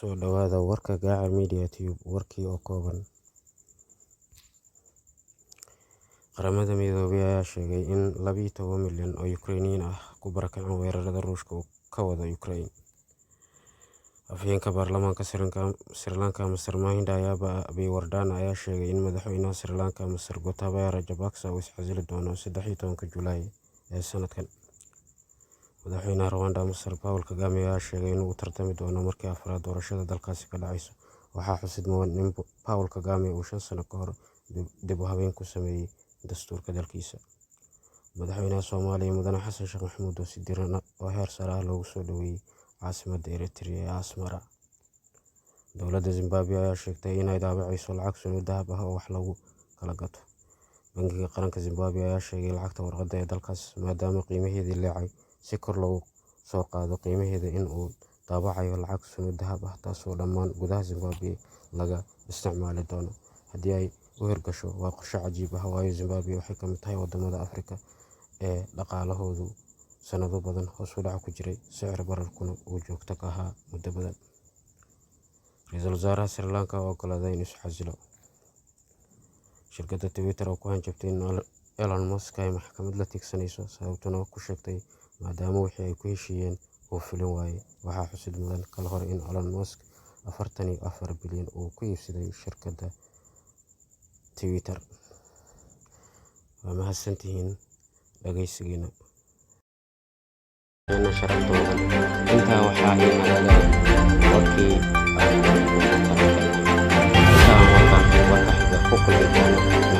Soo dhawaada warka Gaaca Media Tube, warkii oo kooban. Qaramada Midoobay ayaa sheegay in 12 milyan oo Ukrainiyiin ah ku barakaceen weerarada Ruushka uu ka wado Ukraine. Afhayeenka baarlamaanka Sri Lanka Mr. Mahinda Yapa Abeywardena ayaa sheegay in madaxweynaha Sri Lanka Mr. Gotabaya Rajapaksa uu iscasili doono 13 Juulaay ee sanadkan. Madaxweynaha Rwanda Mr. Paul Kagame ayaa sheegay in uu u tartami doono markii afraad doorashada dalkaasi ka dhacayso. Waxaa xusid mudan in Paul Kagame uu 5 sano ka hor dib u habeyn ku sameeyay dastuurka dalkiisa. Madaxweynaha Soomaaliya Mudane Xasan Sheekh Maxamuud oo si diiran oo heer sare ah loogu soo dhoweeyay caasimadda Eritrea ee Asmara. Dowladda Zimbabwe ayaa sheegtay in ay daabacayso lacag suno dahab ah oo wax lagu kala gato. Bangiga Qaranka Zimbabwe ayaa sheegay lacagta warqadda ee dalkaas maadaama qiimaheedii leecay si kor loogu soo qaado qiimaheeda in uu daabacayo lacag suno dahab ah taasoo dhammaan gudaha Zimbabwe laga isticmaali doono. Haddii ay u hirgasho waa qorshe cajiib ah, waayo Zimbabwe waxay ka mid tahay waddamada Afrika ee dhaqaalahoodu sanado badan hoos u dhac ku jiray, sicir bararkuna uu joogto ka ahaa muddo badan. Ra'iisul Wasaaraha Sri Lanka oo oggolaaday inuu is casilo. Shirkadda Twitter oo ku hanjabtay in Elon Musk ay maxkamad la tiigsanayso, sababtuna ku sheegtay maadaama wixii ay ku heshiiyeen uu fulin waayay. Waxaa xusid mudan kal hore in Elon Musk 44 bilyan uu ku iibsaday shirkadda Twitter. Waa mahadsantihiin dhageysigiina. Sharafta mudan. Intaa waxaa inagaga warkii aan idinku talagalnay. Inta aan warkan warka xiga ku kulmi doono.